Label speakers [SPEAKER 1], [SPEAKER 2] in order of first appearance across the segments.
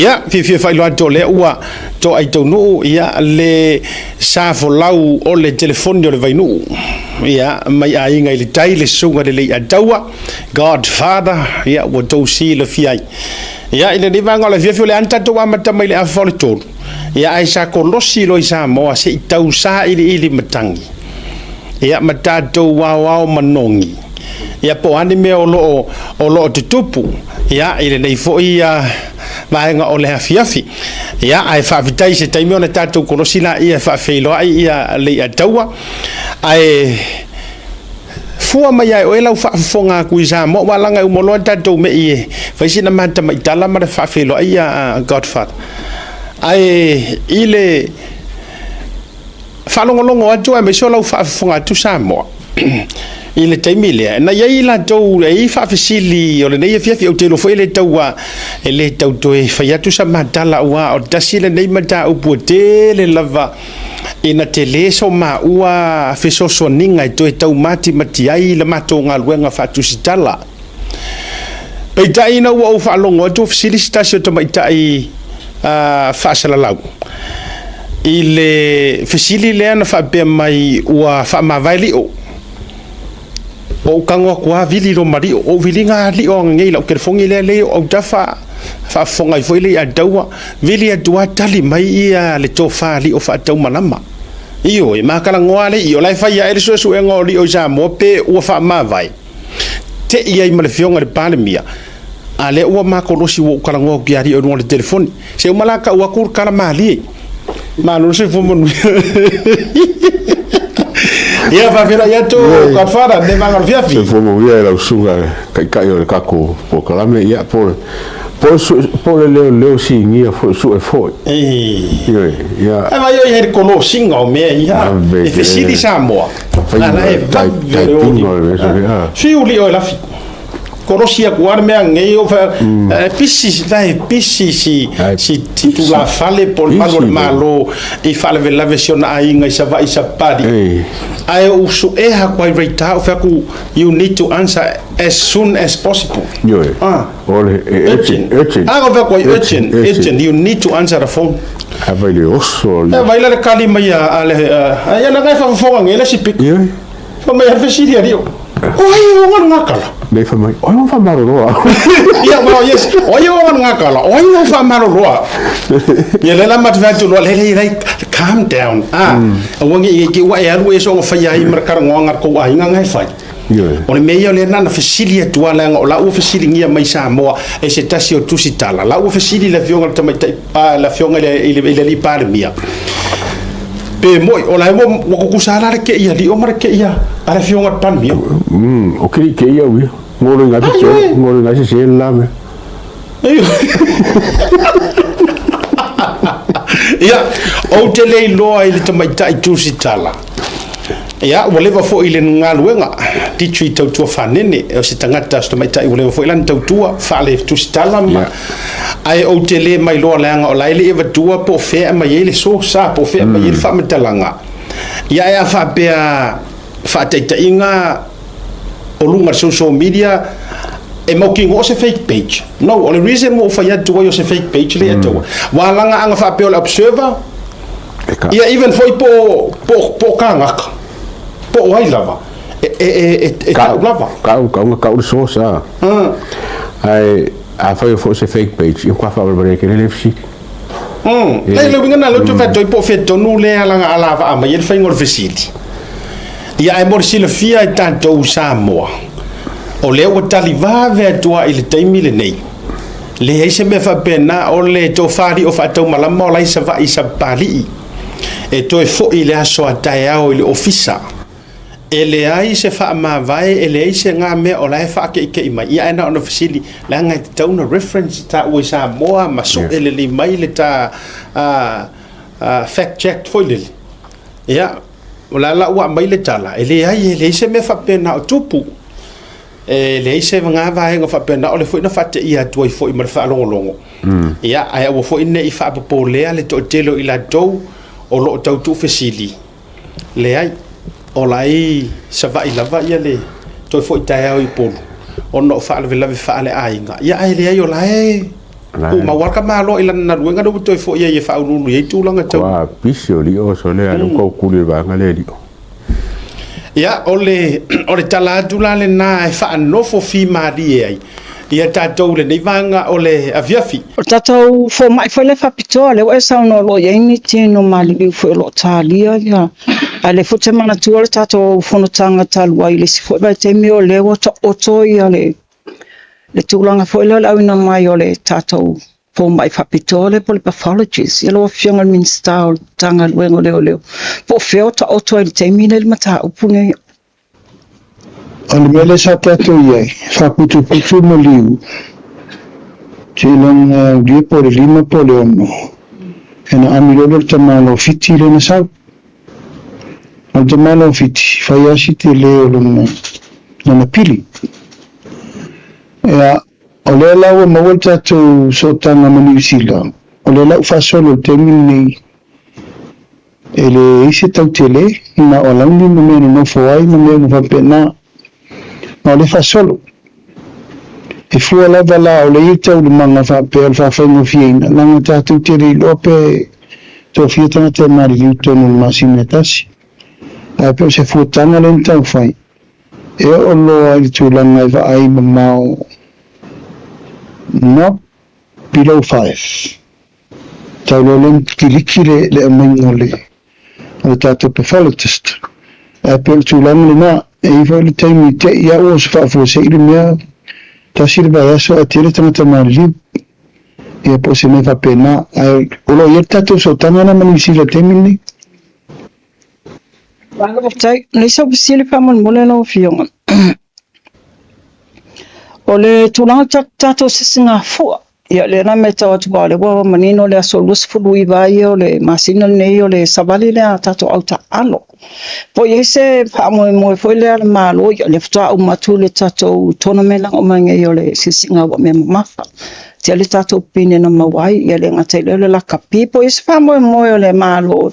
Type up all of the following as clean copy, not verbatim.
[SPEAKER 1] Ia, fiafia faailoa atu o lea ua toai taunuu ia le sa folau o le telefoni o le Vainuu. Ia, mai aiga i le tai le susuga le Leiataua, Godfather, ia ua tou silafia ai. Ia, i lenei vaega o le afiafi o le a na tatou amata mai le afa o le 3, ia ae sa kolosi loa i Samoa se i tau sailiili matagi. Ia, ma tatou aoao manogi. Ia po o a ni mea o lo o tutupu ia i lenei foi vaega o le afiafi. Ia ae faafetai i se taimi ona tatou kolosi laia e faafeiloai ia Leiataua. Ae fua mai ia oe lau faafofoga atu i Samoa, aua leaga e uma loa tatou mei e fai sina matamaitala ma le faafeiloai ia Godfather. Ae i le faalogologo atu aemaise o lau faafofoga atu Samoa i le taimi lea, na i ai i latou e i ai faafesili o lenei afiafi, ou te iloa foi e le tau e le tau toe fai atu sa matala, aua o le tasi lenei mataupu e tele lava ina tele so maua fesoasoaniga e toe taumatimati ai le matou galuega faatusitala. Peitai ina ua ou faalogo atu ua fesili se tasi o tamaitai faasalalau i le fesili lea na faapea mai ua faamavae lio. Ua ou tago atu lava vili loa ma lio. Ou viliga lava lio ananei i lau telefoni lea lea i ou autafa, faafofoga ai foi Leiataua, vili atu lava tali mai ia le tofa lio faataumalama. Ioe, ma talanoa lava le io, o la e fai ae le suesuega o lio i Samoa pe ua faamavae. Tei ai ma le Afioga i le Palemia, a lea ua makolosi ua ou talanoa atu ia Lio i luga o le telefoni. Se uma la tau atu le tala malie. Malo le soifua manuia. Ia faafeiloai atu Godfather le vaega o le fiafi.
[SPEAKER 2] Soifua manuia i lau susuga i le Taitai o le tatou polokalame, ia po po le leoleo sinia foi sue foi.
[SPEAKER 1] Ioe, ia. Ae vai oi le kolosiga o mea ia. E fesili Samoa. Ala e vave le oli. Fiu lio e lafi. Kolosi atu lava le mea nei o pisi la e pisi si si si tulafale po o le malu o le Malo i faalavelave si ona aiga i Savaii Sapali. Ae ou suea atu ai right ou fai atu you need to answer as soon as possible.
[SPEAKER 2] Ioe. Ah. O le urgent, urgent.
[SPEAKER 1] Ah, ou fai atu ai urgent, urgent, you need to answer the phone.
[SPEAKER 2] A vai le oso.
[SPEAKER 1] E vai la le kali mai a le a ia na kai faafofoga nei le sipik.
[SPEAKER 2] Ioe.
[SPEAKER 1] Fa mai a fesili a lio. O ai o ngā ngakala.
[SPEAKER 2] Nei fa mai, o ai o whamaroroa.
[SPEAKER 1] Ia, well, yes. O ai o ngā ngakala. O ai o whamaroroa. Ia le la matu fai atu loa, le le le, calm down. Ah, aua nge i ke ua e alu e so nga fai ai mara karangoa ngā kou ai ngā ngai fai. O le mea ia o lea na fesili atu lava leaga o la ua fesiligia mai Samoa e se tasi o tusitala, la ua fesili le afioga i le tamaitai le afioga i le alii Palemia pe moi o la ua kukusa la le kei a Lio ma le kei a le afioga i le Palemia.
[SPEAKER 2] O kei kei au ia. Ngolo i ngai se ngolo i ngai se se la me.
[SPEAKER 1] Ia, ou te le iloa i le tamaitai tusitala. Ia, ua leva foi le galuega, Ditri Tautua Fanene, o se tagata, se tamaitai ua leva foi lana tautua, faale tusitala ma, ae ou te le mailoa leaga o la e le i avatua po o fea e aumai ai le sosa, po o fea e aumai ai le faamatalaga. Ia, ae a faapea faataitaiga o luga o le social media, e mautinoa o se fake page. No, o le reason ua ou fai atu ai o se fake page lea e taua, ua alaga ana faapea o le observer, Ia even foi po o po o kāngaka, po o ai lava, e e e e tau lava.
[SPEAKER 2] Kau, kau na kau le source a. Ae afai o foi se fake page, ia matua faavalevalea tele le fesili.
[SPEAKER 1] Le le uiga na lea ou te fai atu ai po o fea tonu lea alaga alavaa mai ai le faiga o le fesili. Ia ae mo le silafia e tatou Samoa, o lea ua tali vave atu lava i le taimi lenei. Leai se mea faapena, o le tofa alii o faataumalama o la i Savaii i Sapalii, e toe foi i le aso a taeao i le ofisa. E leai se faamavae, e leai se ga mea o la e faakeikei mai. Ia ae na ona fesili, leaga e tatau ona reference taua i Samoa ma sue lelei mai le ta fact check foi lele. Ia, o la la ua aumai le tala, e leai, e leai se mea faapena o tupu. E leai se ga vaega faapena, o le foi na faateia atu ai foi ma le faalogologo. Ia, ae aua foi ne i faapopolea le toatele o i latou o lo o tau tuufesili. Leai, o la e i Savaii lava ia le toe foi taeao i Upolu ona o faalavelave faaleaiga. Ia, ae leai o la e. Ua maua lava ka malo i lana galuega lea ua toe foi ai e faauluulu i ai tulaga tau.
[SPEAKER 2] Ua pisi o Lio sole a lea ua tautuli i le vaega lea Lio.
[SPEAKER 1] Ia, o le, o le tala atu la lena e faanofo fimalie ai ia tatou i lenei vaega o le afiafi.
[SPEAKER 3] O le tatou fomai foi lea faapitoa, lea ua e saunoa o lo o i ai ni tino maliliu foi o lo o talia ia, ae lea foi ou te manatua le tatou fonotaga talu ai i le isi foi vaitaimi o lea ua taoto ia le le tulaga foi lea o le auina mai o le tatou fomai faapitoa lea po o le pathologist. Ia lau Afioga i le Minisita o le Matagaluega o Leoleo, po o fea o taoto ai i le taimi lenei le mataupu lenei?
[SPEAKER 4] O le mea lea sa tatou i ai, faaputuputu maliu, seiloga e aulia po o le lima po o le ono, ona ami loa lea o le tamaloa Fiti lea na sau. O le tamaloa Fiti, fai lava si tele o lona, lona pili. Ia, o lea la ua maua le tatou sootaga ma Niu Sila, o lea la ua faasolo i le taimi lenei, E leai se tau tele, na o alauni ma mea e nonofo ai ma mea uma faapena. Ma o lea e faasolo. E fua lava la o lea e i ai taualumaga faapea o le faafaigofieina, leaga tatou te le iloa pe toafia tagata e maliliu i totonu o le masina e tasi. Ae pei o se fuataga lea na taumafai, e oo loa i le tulaga e vaai mamao not below five. Tau loa lea ona kiliki le aumaiga o le tatou pathologist. Ae pei o le tulaga lena, e i ai foi le taimi te i au o se faafuasei le mea, tasi le vaiaso ae tele tagata maliliu. Ia po o se mea faapena. Ae o lo o i ai le tatou sootaga lena ma Niu Sila i le taimi lenei.
[SPEAKER 3] Faafetai. O le isi au fesili faamolemole lau Afioga. O le tulaga o le tatou sisigafua, Ia, lea la e matau atu aua o lea ua manino le aso 29 lava ia o le masina lenei o le savali lea a tatou au taaalo. Po o i ai se faamoemoe foi lea a le Malo, ia lea faatoa uma atu le tatou tournament lea na uma nei o le siasiga ua mea mamafa. Tele tatou pine na maua ai, ia le gata i lea o le lakapi. Po o i ai se faamoemoe o le Malo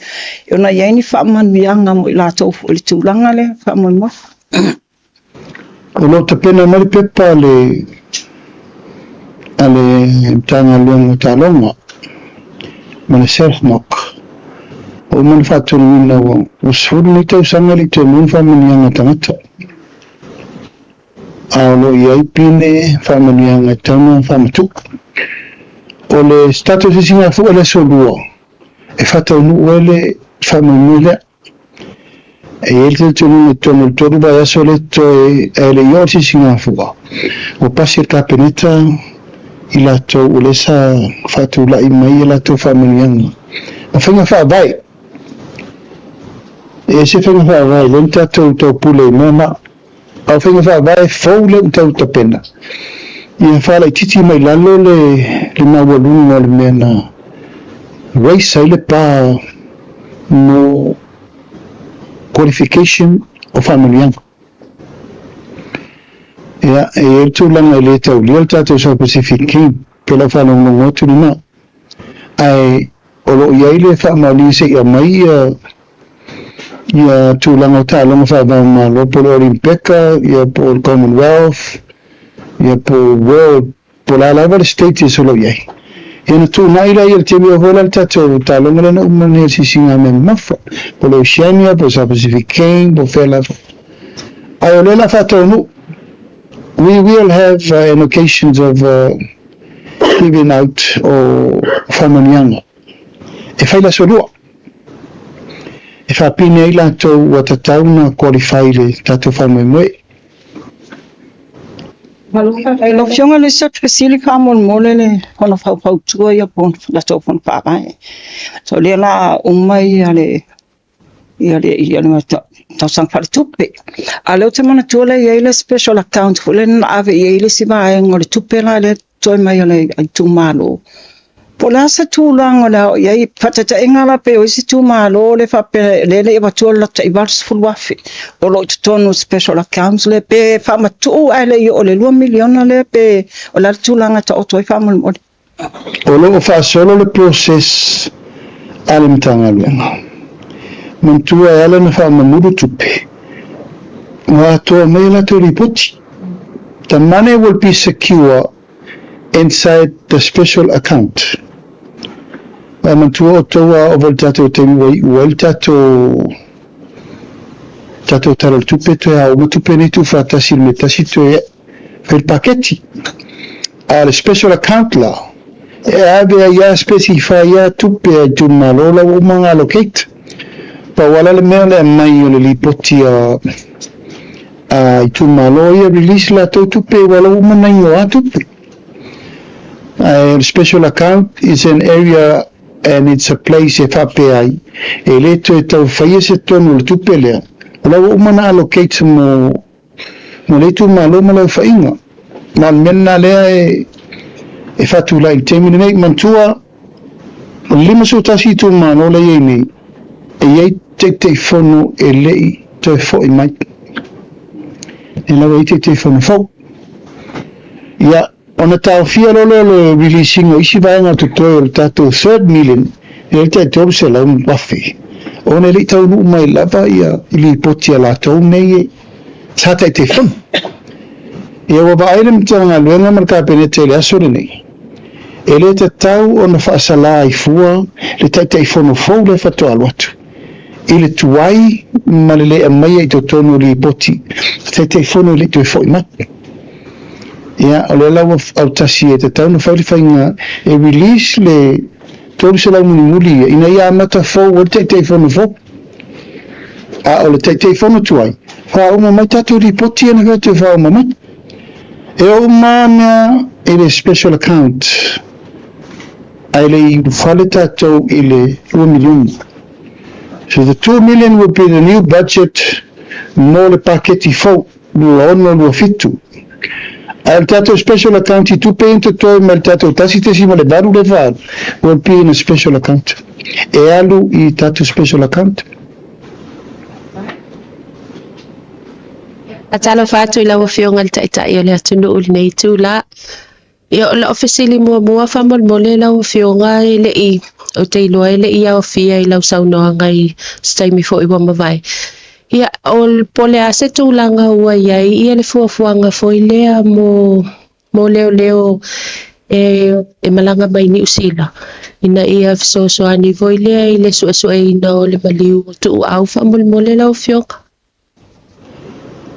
[SPEAKER 3] ona i ai ni faamanuiaga mo i latou foi i le tulaga lea faamoemoe.
[SPEAKER 4] O lo o tapena mai le pepa a le a le Matagaluega o Taaloga ma le SAFMOC. Ua uma ona faatonuina ua 10 nei tausaga e le i toe maua ni faamanuiaga a tagata. A o lo o i ai pine faamanuiaga e tatau ona faamatuu. O le status o Singapore i le aso Lua e faataunuu ai le faamoemoe lea. E i ai le talitonuga i totonu o le 3 vaiaso lea e totoe ae le i oo le sisigafua, ua pasi e le Kapeneta i latou o lea sa faatulai mai a latou faamanuiaga ma faiga faavae. E ese faiga faavae lea na tatou taupule i mea na. A o faiga faavae fou lea ua tau tapena, ia faalaitiiti mai lalo le le maualuga o le mea na raise ai le pa mo qualification o faamanuiaga. Ia, e i ai le tulaga e le taulia le tatou South Pacific King, pei o lau faalogologo atu lena. Ae o lo o i ai le faamaoniga se i aumai ia ia tulaga o taaloga faava-o-Malo po o le Olimpeka, ia po o le Commonwealth, ia po o World, po o le a lava le status o lo o i ai. Ia ona tuunai lea i le taimi o foi la le tatou taaloga lea na uma nei o le sisigāmea mamafa, po o le Oceania, po o le South Pacific Games, po o fea lava. Ae o lea o le a faataunuu, we will have an occasions of giving out o faamanuiaga e fai le aso lua. E faapine ai latou ua tatau ona qualify i le tatou faamoemoe.
[SPEAKER 3] Lau Afioga le isi atu fesili faamolemole le fono faufautua ia po o le latou fono faavae. So o lea o le a uma ia le ia le ia le tausaga faaletupe. A o lea ou te manatua lea e i ai le special account foi lea na ave i ai le isi vaega o le tupe la lea toe mai o le itumalo. Po o le a se tulaga o le a oo i ai, faataitaiga la pei o isi itumalo lea faapea lea e le i avatua le latou tai $80,000 o lo o i totonu o special accounts lea, pe faamatuu ae le i oo i le $2 miliona lea pe o le a le tulaga e taoto ai faamolemole.
[SPEAKER 4] O lo o faasolo le process a le Matagaluega. Manatua e ala ona faamamulu tupe, ua atoa mai a latou lipoti. The money will be secure. inside the special account. Ae manatua outou a ova i le tatou taimi ua iu ai le tatou tatou Tala o le Tupe toe ao uma tupe nei tuufaatasi i le mea tasi toe fai le paketi. A o le special account la, e ave ai lava specify lava tupe a itumalo la ua uma ona allocate. Pau lava la le mea o le aumai o le lipoti a a itumalo ia release latou tupe aua la ua uma ona igoa tupe. Ae o le special account is an area and it's a place e faapea ai e le toe tau faia se tonu o le tupe lea, o la ua uma ona allocate mo mo le itumalo ma le aofaiga. Ma o le mea lena lea e e faatulai i le taimi lenei. Manatua o le 51 itumalo la e i ai nei, e i ai Taitaifono e le i toe foi mai. E lava i ai Taitaifono fou. Ia, ona taofia loa lea o le release ina o isi vaega totoe o le tatou third million, e le tai 300,000, ona e le i taunuu mai lava ia lipoti a latou nei e sa Taitaifono. Ia, ua vaai le Matagaluega ma le Kapeneta i le aso lenei, e le tatau ona faasala ai fua le Taitaifono fou lea faatoa alu atu i le tuai ma le le aumaia i totonu o lipoti a Taitaifono e le i toe foi mai. Ia, o lea la ua autasi e tatau ona fai le faiga e release le 300 mulimuli ia ina ia amata fou ai le Taitaifono fou. A o le Taitaifono tuai, faauma mai tatou lipoti ia na fai atu e faauma mai. E oo uma lava mea i le special account ae le i ulufale tatou i le $2 miliona. So the $2 million will be the new budget mo le paketi fou 26 27. Ae o le tatou special account i tupe ia na totoe mai le tatou 1.8 lea faaalu will be in a special account. E alu i tatou special account.
[SPEAKER 5] Faatalofa atu i lau Afioga i le Taitai o le atunuu i lenei itula. Ia, o lau fesili muamua faamolemole lau Afioga e le i, ou te iloa e le i aofia i lau saunoaga i se taimi foi ua mavae. Ia, o, po o le a se tulaga ua i ai ia le fuafuaga foi lea mo mo leoleo e, e malaga mai Niu Sila ina ia fesoasoani foi lea i le suesueina o le maliu o Tuuau faamolemole lau Afioga.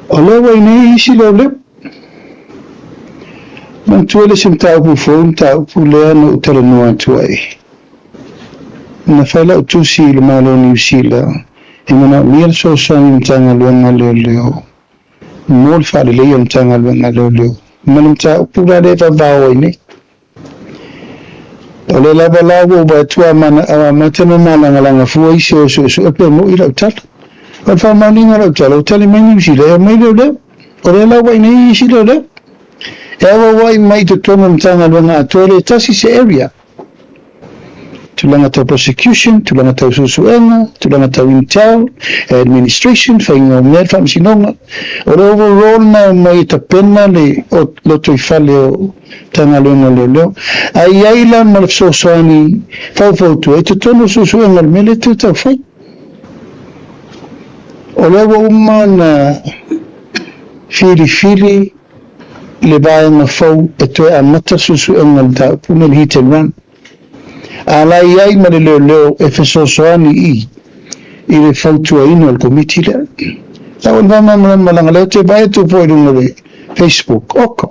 [SPEAKER 4] O lea ua i nei isi leoleo. Manatua le isi mataupu fou, le mataupu lea na ou talanoa atu ai. Na fai lau tusi i le Malo o Niu Sila e manaomia le fesoasoani i Matagaluega a Leoleo mo le faaleleia o le Matagaluega a Leoleo ma le mataupu la lea e vavao ai nei. O lea lava la ua ou vaai atu a amata ona malagalaga fua isi o suesue pe mo'i lau tala. O le faamaoniga o lau tala, ua tali mai Niu Sila e omai leoleo. O lea la ua i nei isi leoleo. E auauai mai i totonu o le Matagaluega atoa e le tasi se area. Tulaga tau prosecution, tulaga tau suesuega, tulaga tau intel, administration, faiga o mea, faamasinoga. O le overall na e omai e tapena le lotoifale o Matagaluega o Leoleo. Ae i ai la ma le fesoasoani faufautua i totonu o suesuega o le mea lea e toe tau fai. O lea ua uma ona filifili le vaega fou e toe amata le suesuega o le mataupu lenei, le hit and run. A la i ai ma le leoleo e fesoasoani i i le fautuaina o le komiti lea. Tau o le faamalamalama leaga o lea ou te vaai atu foi i luga o le Facebook, oka.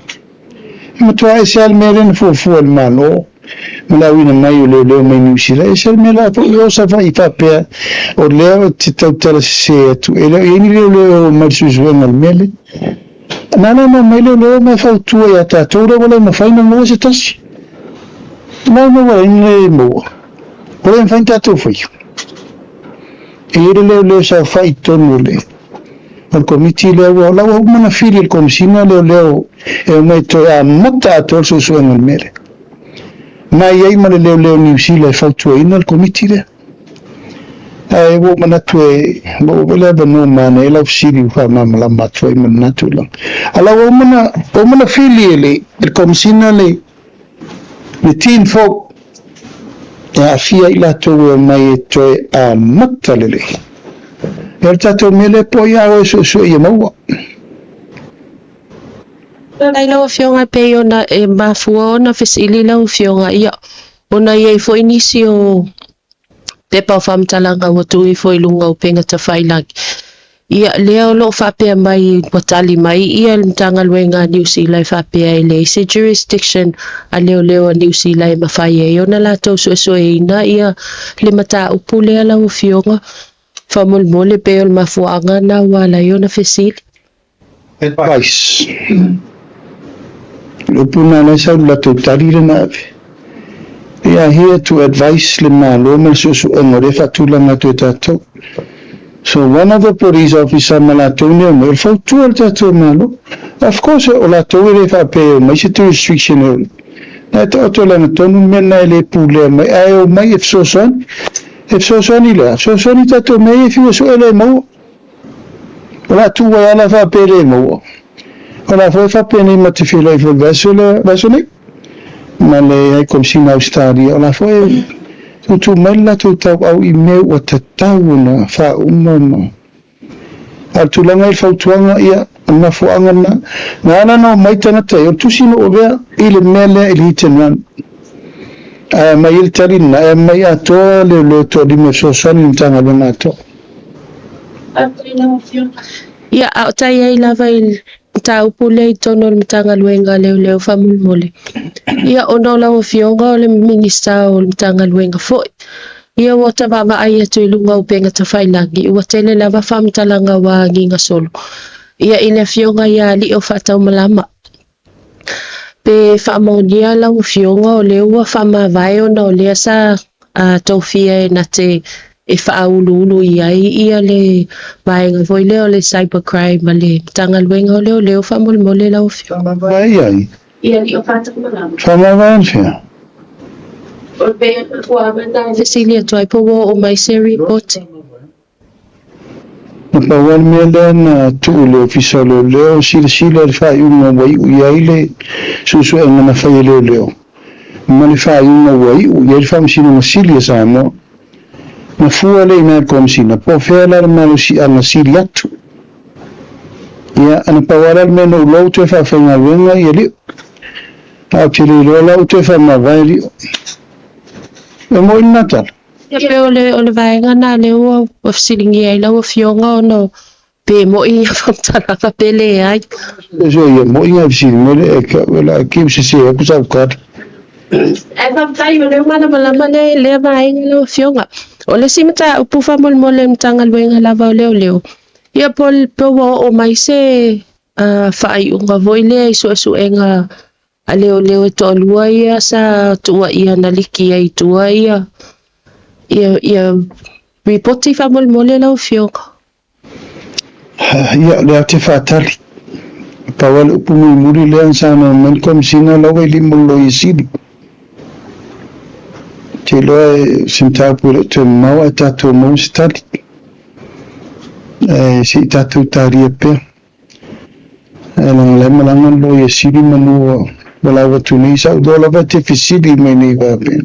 [SPEAKER 4] E matua ese lava le mea lea na fuafua e le Malo ma le auina mai o leoleo mai Niu Sila. E ese le mea la foi o Savaii faapea o lea ou te tautala sese atu e le o i ai ni leoleo e omai i le suesuega o le mea lea. Na ala ona omai leoleo ma e fautua ia tatou lea ua le mafai ona maua se tasi. Na ona ua leai ni le maua. Ua le mafai ona tatou faia. E i ai le leoleo e saofai i totonu o le O le komiti lea ua la ua uma ona fili e le Komesina leoleo e omai toe amata atoa le suesuega o le mea lea. Ma e i ai ma le leoleo Niu Sila e fautuaina le komiti lea. Ae ua ou manatu e maua foi le avanoa manaia i lau fesili ua faamalamalama atu ai ma lena tulaga. A la ua uma ona, ua uma ona fili e le, e le Komesina le, le team fou e aafia ai latou e omai e toe amata lelei. E o le tatou mea lea po o ia oe suesue ia maua.
[SPEAKER 5] Faafetai lau Afioga e pei ona e mafua ona fesili lau Afioga, ia, ona e i ai foi nisi o pepa o faamatalaga ua tuu ifo i luga o upega tafailagi. Ia, lea o lo o faapea mai ua tali mai ia le Matagaluega a Niu Sila e faapea e leai se jurisdiction a leoleo a Niu Sila e mafai ai ona latou suesueina ia le mataupu lea lau Afioga. Faamolemole pei o le mafuaaga lena ua ala ai ona fesili.
[SPEAKER 4] Advice. O le upu lena la e sau i le latou tali lea na ave. They are here to advice le Malo ma le suesuega o lea e faatulaga atu e tatou. So one of the police officer ma latou nei omai, o le fautua le tatou Malo. Of course o latou e le faapea e omai se jurisdiction e na e taoto i lagatonu le mea lena e le pulea mai ae omai e fesoasoani. E fesoasoani i le a? Fesoasoani i tatou mea ia e fiu e sue le maua. O le a tuu ai lava la faapea e le maua. O la foi e faapenei ma te feiloai foi i le vaiaso lea, vaiaso nei ma le High Komesina a Ausetalia. O la foi e tuutuu mai le latou tauau i mea ua tatau ona faauma ma A o le tulaga i le fautuaga, ia, o le mafuaaga lena, na ala ona omai tagata ia, o le tusi na ou avea i le mea lea i le hit and run. Ae aumai ai le tali lena, e aumai atoa leoleo toalima e fesoasoani i le Matagaluega atoa.
[SPEAKER 5] Ia, a o tai ai lava i le mataupu lea i totonu o le Matagaluega a Leoleo faamolemole. Ia, ona o lau Afioga o le Minisita o le Matagaluega foi. Ia, ua ta vaavaai atu i luga o upega tafailagi, ua tele lava faamatalaga ua agiga solo. Ia, i le Afioga ia Alii o Faataumalama. Pe faamaonia lau Afioga o lea ua faamavae ona o lea sa tofia e na te e faauluulu i ai ia le vaega foi lea o le cyber crime a le Matagaluega o Leoleo faamolemole lau Afioga.
[SPEAKER 4] Faamavae i ai?
[SPEAKER 5] Ia alii o Faataumalama.
[SPEAKER 4] Faamavae anafea?
[SPEAKER 5] O le pei ua amata fesili atu ai po ua oo mai se ripoti.
[SPEAKER 4] Na pau lava le mea lea na tuu i le Ofisa o Leoleo e silasila i le faaiuga ua iu i ai le suesuega na fai e leoleo ma le faaiuga ua iu i ai le Faamasinoga Sili a Samoa. Na fua lea i ina i le Komesina, po o fea la le malosiaga sili atu. Ia, na pau lava la le mea na ou iloa ua toe faafaigaluega ia Lio. Ae ou te le iloa la ua toe faamavae Lio. E moni lena tala?
[SPEAKER 5] Ia pei o le, o le vaega lena lea ua, ua fesiligia ai lau Afioga ona pe moi ia faamatalaga pe leai.
[SPEAKER 4] So ia moi ngai fesili mai le e ka la ki se se aku sau kari.
[SPEAKER 5] Ae faafetai o lea ua malamalama le, lea vaega lau Afioga. O le isi mataupu faamolemole a le Matagaluega lava o Leoleo, ia po, po ua oo mai se faaiuga foi lea i suesuega a leoleo e toalua ia sa tuuaia na liki ai i tua ia ia ia ripoti faamolemole lau Afioga.
[SPEAKER 4] Ia, o lea ou te faatali. Pau lava le upu mulimuli lea na saunoa mai le Komesina o la ua i lima o le Loia Sili. Ou te iloa o se mataupu e le o toe mamao ae tatou maua se tali. Ae se i tatou talia pea. Ae leaga la e malaga le Loia Sili manu ua valaau atu nei, sa ou iloa lava e te fesili mai nei faapea.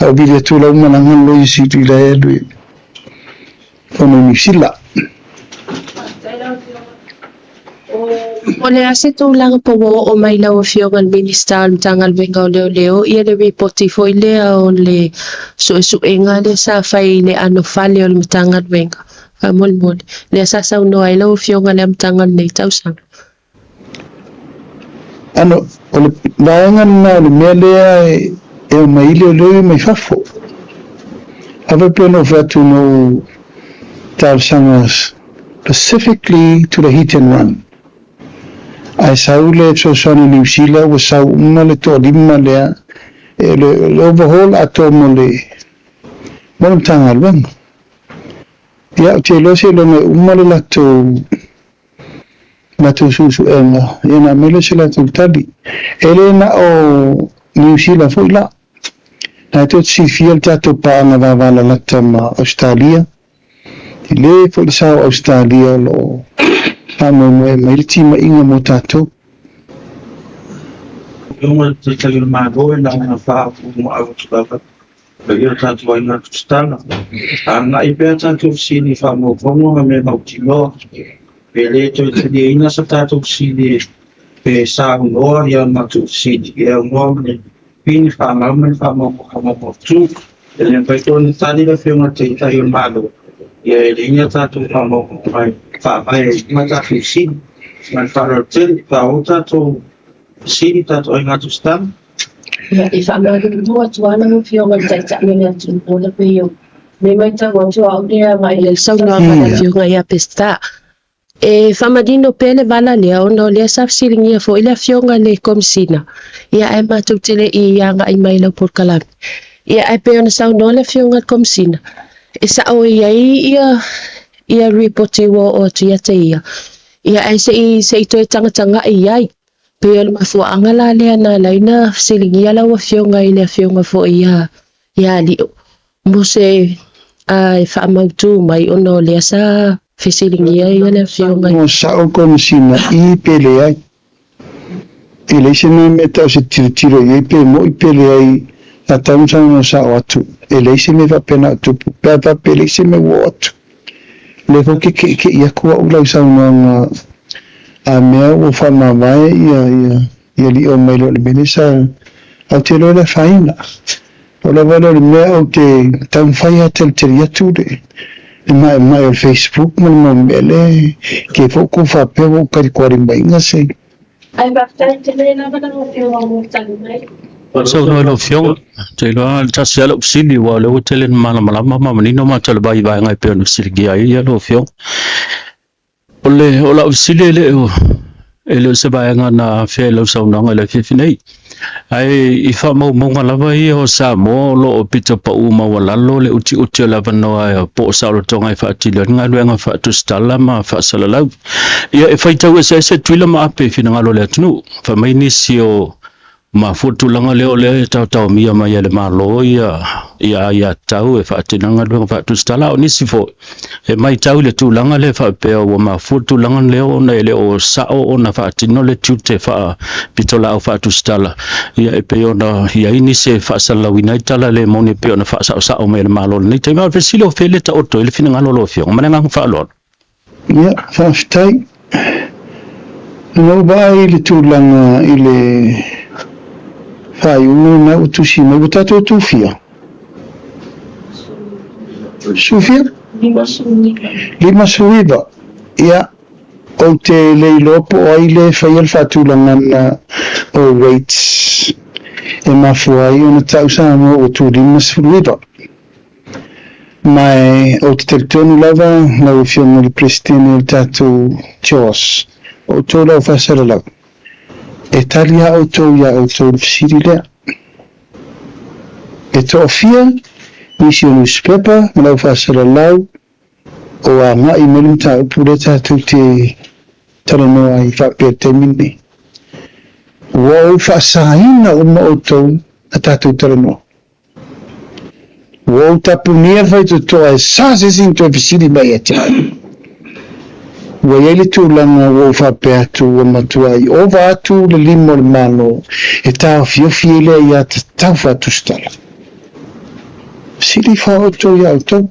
[SPEAKER 4] A ou vili atu la ua malaga le Loia Sili la e alu i Fono Niu Sila.
[SPEAKER 5] O le a se tulaga po ua oo mai lau Afioga i le Minisita o le Matagaluega o Leoleo ia le ripoti foi lea o le suesuega lea sa fai i le anofale o le Matagaluega? Faamolemole, lea sa saunoa ai lau Afioga i le amataga o lenei tausaga.
[SPEAKER 4] Ano, o le vaega lena o le mea lea e omai ai leoleo ia mai fafo. A faapea na ou fai atu na ou talosaga specifically to the hit and run. Ae sau le fesoasoani a Niu Sila ua sau uma le toalima lea, e le overhaul atoa mo le mo le Matagaluega. Ia, ou te iloa seiloga e uma le latou latou suesuega, ia ona aumai lea o se latou tali. E le na o Niu Sila foi la. Na e tou te silafia le tatou paaga vavalalata ma Ausetalia. Tele foi le sao o Ausetalia o lo o faamoemoe mai le timaiga mo tatou.
[SPEAKER 6] Afioga i le Taitai o le Malo e na ona faapumoau atu lava Paia o tatou aiga tusitala, agai pea tatou fesili i faamaumauga ma mea mautinoa, pe le toe taliaina sa tatou fesili Pe saunoa ia matou fesili e aunoa ma le pini fanau ma le faamaumauga. E le mafai foi ona tali le Afioga i le Taitai o le Malo, ia e leai ni a tatou faamaumauga e faavae ai ma tatou fesili. Ma le faaaloalo tele, faaauau tatou fesili tatou aiga tusitala.
[SPEAKER 5] Ia, e faamalulu atu lava lau Afioga i le Taitai o le atunuu ona pei o le matau atu au lea agai i le saunoaga a le Afioga ia Peseta. E faamanino pea le vala lea ona o lea sa fesiligia foi le Afioga i le Komesina, ia ae matou te le i agai mai i lau polokalame. Ia ae pei ona saunoa le Afioga i le Komesina, e sao e i ai ia ia ripoti ua oo atu ia te ia, ia ae se i se i toe tagatagai i ai. Pei o le mafuaaga la lea na ala ai ona fesiligia lau Afioga i le Afioga foi ia ia Lio mo se e faamautu mai ona o lea sa fesiligia ia le Afioga i
[SPEAKER 4] Ua sao le Komesina i pe leai. E leai se mea mea tau se tilotilo i ai pe mo'i pe leai a tau na saunoa sao atu e leai se mea faapena o tupu pe a faapea e leai se mea ua oo atu. O lea foi ou te ke'ike'i atu a'u i lau saunoaga a mea ua faamavae ia ia lio mai loa i le mea lea sa ae ou te iloa e le afaina. Pau lava lea o le mea ou te taumafai lava e talitali atu le le maemae o le Facebook ma le mau mea lea e te foi kou faapea ua ou talitualimaina se
[SPEAKER 5] Ae faafetai tele lava lau Afioga mo le tali mai.
[SPEAKER 7] Saunoa lau Afioga, ou te iloa na o le tasi lava lau fesili aua o lea ua tele ina malamalama ma manino matou i le vaevaega e pei ona fesiligia ai lau Afioga. O le, o lau fesili e le o, e le o se vaega na afea i lau saunoaga i le afiafi nei. Ae i faamaumauga lava ia o Samoa o lo o pito pau maualalo le utiuti o le avanoa po o saolotoga e faatino ai le galuega faatusitala ma faasalalau. Ia e faitau eseese tuila ma ape i finagalo o le atunuu. Fai mai nisi o Mafua le tulaga lea o lea e taotaomia mai e le Malo ia ia aiatatau e faatino ai galuega faatusitala, a o nisi foi e matau i le tulaga lea faapea ua mafua le tulaga lea ona e le o sao ona faatino le tiute faapitolaau faatusitala. Ia e pei ona i ai nisi e faasalalauina ai tala le moni e pei ona faasaosao mai e le Malo i lenei taimi. A o le fesili o fea le taoto ai le finagalo o lau Afioga? Ma le agaga faaaloalo.
[SPEAKER 4] Ia, faafetai. Na ou vaai i le tulaga i le faaiuga lena ua tusi mai, ua tatou tufia? Sufia? 59. Ia, ou te le iloa po o ai lea e faia le faatulagaga o rates e mafua ai ona tau Samoa ua tu 59. Ma ou te talitonu lava lau Afioga i le Peresetene o le tatou CHOS, o outou lau faasalalau, e tali lava outou iā outou i le fesili lea. E toafia nisi o nusipepa ma lau faasalalau o agai mai le mataupu lea tatou te talanoa ai faapea i le taimi lenei. Ua ou faasaina uma outou a tatou talanoa. Ua ou tapunia le faitotoa e sa se isi na toe fesili mai ia te au. Ua i ai le tulaga ua ou faapea atu ua matuai ova atu le lima o le Malo e taofiofi ai le aiatatau faatusitala. Fesili fa outou ia outou.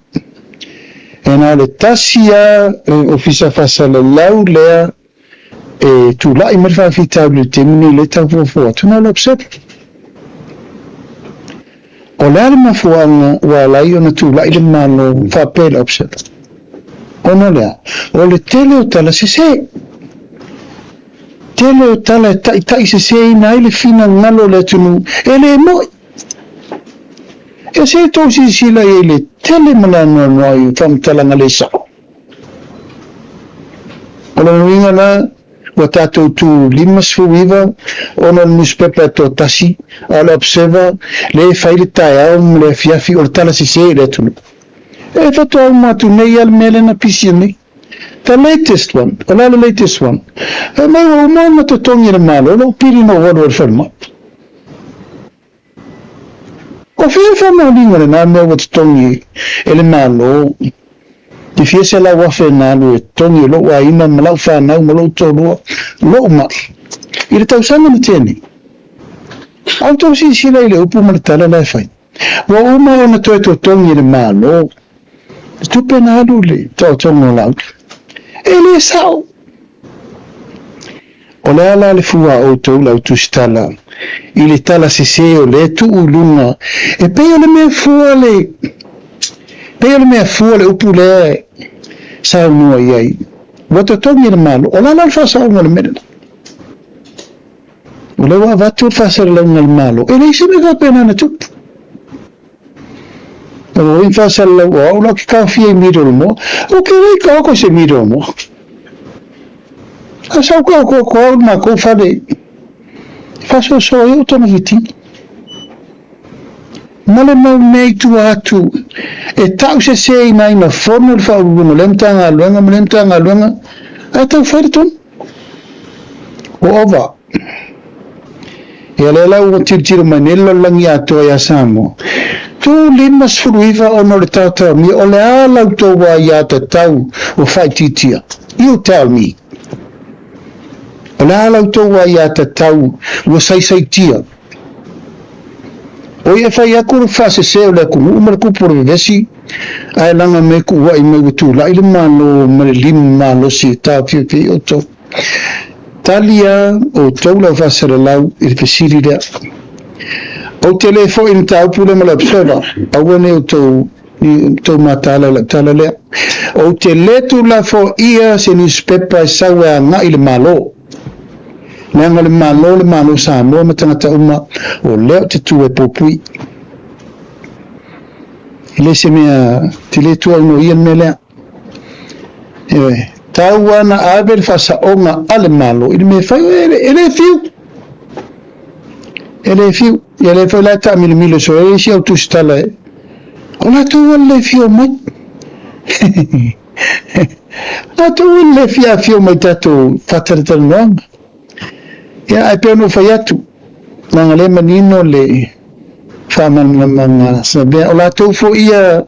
[SPEAKER 4] E na o le tasi lava le Ofisa Faasalalau lea e tulai mai le faafitauli i le taimi nei lea e tau fuafua atu na o le Observer. O le a le mafuaaga ua ala ai ona tulai le Malo faapea i le Observer? Ona o le a? O le tele o tala sese. Tele o tala e taitaiseseina ai le finagalo o le atunuu e le moi. E se tou silasila i ai i le tele ma le anoanoai o faamatalaga le sao. O lona uiga la, ua tatou tu 59 ona o le nusipepa e toatasi, a o le Observer lea e fai le taeao ma le afiafi o le tala sese i le atunuu. E faatoa uma atu nei lava le mea lea na pisia nei. The latest one, o le a le latest one? Fai mai ua uma ona totogi e le Malo lou pili na ou alu ai i le falemai. O fea le faamaoniga o lena mea ua totogi e le Malo i fia 100,000 na alu e totogi e lou aiga ma lau fanau ma lou toalua lou ma'i i le tausaga na tea nei? A outou silasila i le upu ma le tala la e fai, ua uma ona toe totogi e le Malo le tupe na alu i le taotoga o Laauli. E le sao! O le a la le fua a outou le au tusitala i le tala sese o lea tuu i luga e pei o le mea fua le pei o le mea fua le upu lea e saunoa i ai ua totogi e le Malo. O le a la le faasaoga o le mea lena? O lea ua avatu le faasalalauga a le Malo, e leai se mea faapena na tupu. O lo o faasalalau o au la ou te taofia i Middlemore. Ou te le i taoto i se Middlemore. A sa ou taoto atu au i le matou fale e faasoasoa ai ou togafitiga. Ma le mau mea i tua atu e tau sese ina ai na fono le faauluuluga o lea Matagaluega ma lea Matagaluega ae tau fai le tonu. Ua ova. Ia lea la ua tilotilo mai nei le lalolagi atoa ia Samoa. Tu 59 ona o le taotaomia, o le a la outou aiatatau ua faaitiitia? You tell me. O le a la outou aiatatau ua saisaitia? Oi e fai atu le faasese o le atunuu ma le tupu o le vevesi, ae laga mai kuuai mai ua tulai le Malo ma le limu malosi e taofiofi ai outou. Tali a outou lau faasalalau i le fesili lea. Ou te le foi i le mataupu lea ma le Observer, aua ne i outou ni tou mataala i lau tala lea. Ou te le tuulafoaia se newspaper e sau e agai i le Malo. Leaga o le Malo le Malo Samoa ma tagata uma, o lea ou te tu e puipui. E le se mea, te le tuaunoia le mea lea. Ioe, tau lava na ave le faasaoga a le Malo i le mea e fai, e le fiu. E le fiu. Ia lea foi la e taamilomilo soo ai isi au tusitala e, o latou lava le le fia omai. Latou lava le le fia afio mai tatou faatalatalanoaga. Ia, ae pei ona ou fai atu, leaga lea e manino le faamalamalamaga sa mea. O latou foi ia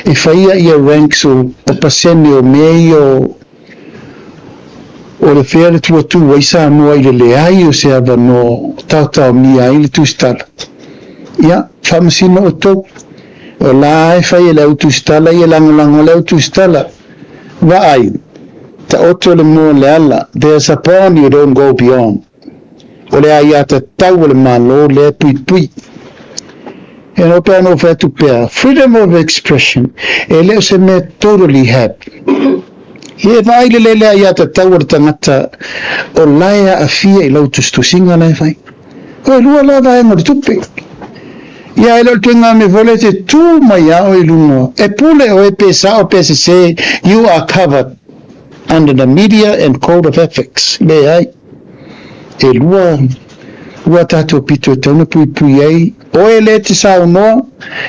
[SPEAKER 4] e faia ia ranks o pasene o mea ia o o le fea le tuatu ai Samoa i le leai o se avanoa taotaomia ai le tusitala. Ia, faamasino outou. O la e fai e le au tusitala ia lagolago a le au tusitala. Vaai, taoto le moa o le ala, there's a bond you don't go beyond. O le aiatatau a le Malo lea e puipui. E no pea ona ou fai atu pea, freedom of expression, e le o se mea totally have. Ia e vaai lelei le aiatatau a le tagata o la e aafia i lau tusitusiga la e fai. Oi lua la vaega o le tupe. Ia e le o le tuiga mea foi lea e te tu mai a oe i luga, e pule oe pe sao pe sese, you are covered under the media and code of ethics. Leai. E lua, lua tatou pito e tatau ona puipui ai, oe lea e te saunoa,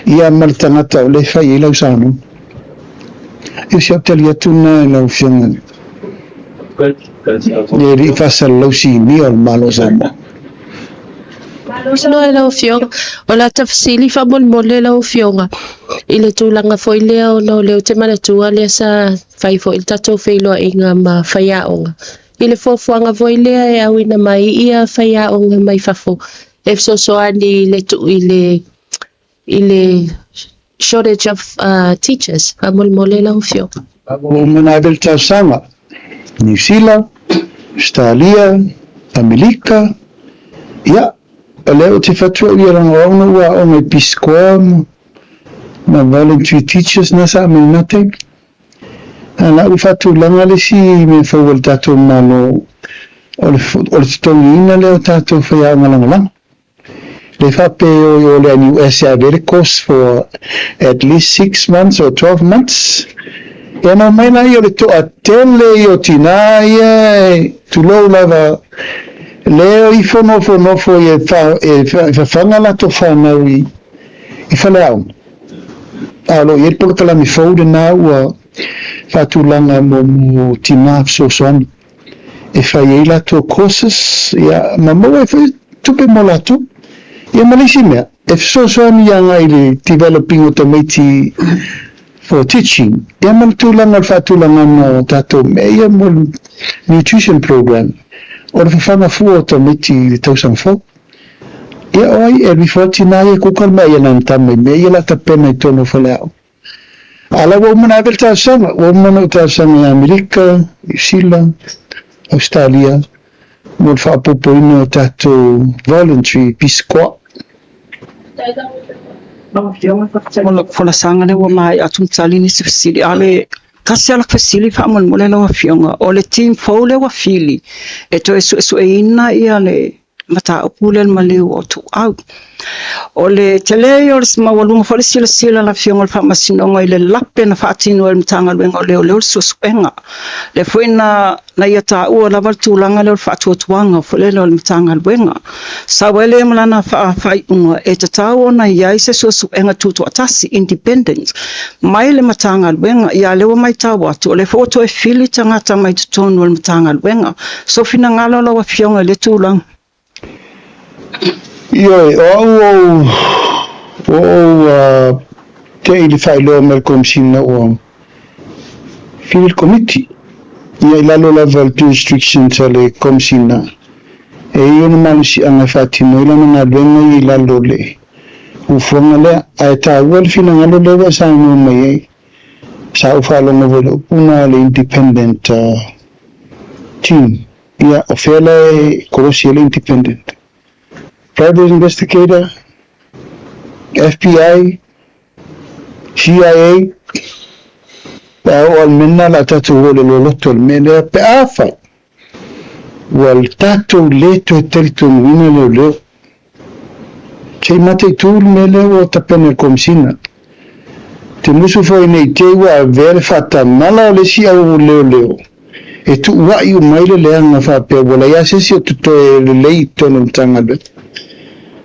[SPEAKER 4] ia ma le tagata o lea e fai ai lau saunoaga. Ia o si au tali atu lena i lau Afioga i le Alii Faasalalau Sinia o le Malo o Samoa.
[SPEAKER 5] Malo e lau Afioga. O la ta fesili faamolemole lau Afioga i le tulaga foi lea ona o lea ou te manatua lea sa fai foi le tatou feiloaiga ma faiaoga i le fuafuaga foi lea e auina mai ia faiaoga mai fafo e fesoasoani i le tuu i le i le shortage of teachers. Faamolemole lau Afioga.
[SPEAKER 4] Ua uma ona ave le talosaga, Niu Sila, Ausetalia, Amerika, ia, o lea ou te fatu au ia leaga o au na ua aoga i Piscoa ma voluntary teachers na sa aumai i lena taimi. A la ua faatulaga le isi mea fou a le tatou Malo o le o le totogiina lea o tatou faiaoga lagolago. Le faapea e o i o le NUS e ave ai le course for at least 6 months or 12 months. Ia ona omai laia o le toatele ia o tina ia e tulou lava lea o ifo nofonofo ia e fafaga latou fanau i faleaoga. A o lo o i ai le polokalame fou lena ua faatulaga mo tina fesoasoani e fai ai latou courses ia ma maua ai foi tupe mo latou. Ia ma le isi mea, e fesoasoani agai i le developing o tamaiti for teaching, ia ma le tulaga o le faatulagaga o tatou mea ia mo le nutrition program, o le fafaga fua o tamaiti i le tausaga fou. Ia o ai e alu ifo lava tina ia e kuka le mea ia nana tama i mea ia la tapena i totonu o faleaoga. A la ua uma ona ave le talosaga, ua uma ona ou talosaga i Amerika, Niu Sila, Ausetalia. mo le faaopoopoina o tatou voluntary Peace Corps.
[SPEAKER 3] Lau Afioga, o lau folasaga lea ua maea atu ona tali nisi fesili. A o le tasi lava lau fesili faamolemole lau Afioga, o le team fou lea ua fili e toe suesueina le mataupu lea i le maliu o Tuau. O le tele ia o le maualuga foi o le silasila a le Afioga i le Faamasinoga i le lape na faatino e le Matagaluega o Leoleo le suesuega. Lea foi na ia taua lava le tulaga lea o le faatuatuaga foi lele o le Matagaluega. Sau ai lea ma lana faaiuga e tatau ona i ai se suesuega tutoatasi, independent, mai le Matagaluega. Ia lea ua matau atu, o lea foi ua toe fili tagata mai totonu o le Matagaluega. Sou finagalo lau Afioga i lea tulaga.
[SPEAKER 4] Ioe, o au ua ou te i le faailoa mai le Komesina ua fili le Komiti. Ia i lalo lava o le jurisdictions a le Komesina, e i ai ona malosiaga e faatino ai lana galuega ia i lalo o le fuafuaga lea. Ae taua le finagalo lea ua e saunoa mai ai. Sa ou faalogo foi i le upu lena o le independent team. Ia, o fea la e kolosi ai le independent? Private investigator? FBI? CIA? Pe a oo lava i le mea lena, o le a tatou o i le loloto i le mea lea pe afai ua tatou le toe talitonuina leoleo. Se i mataitu le mea lea ua tapena e le Komesina. Te musu foi ne i te i ua avea le faatamala o le isi au leoleo e tuua'i uma ai le leaga faapea ua leai lava se isi o totoe lelei i totonu o le Matagaluega.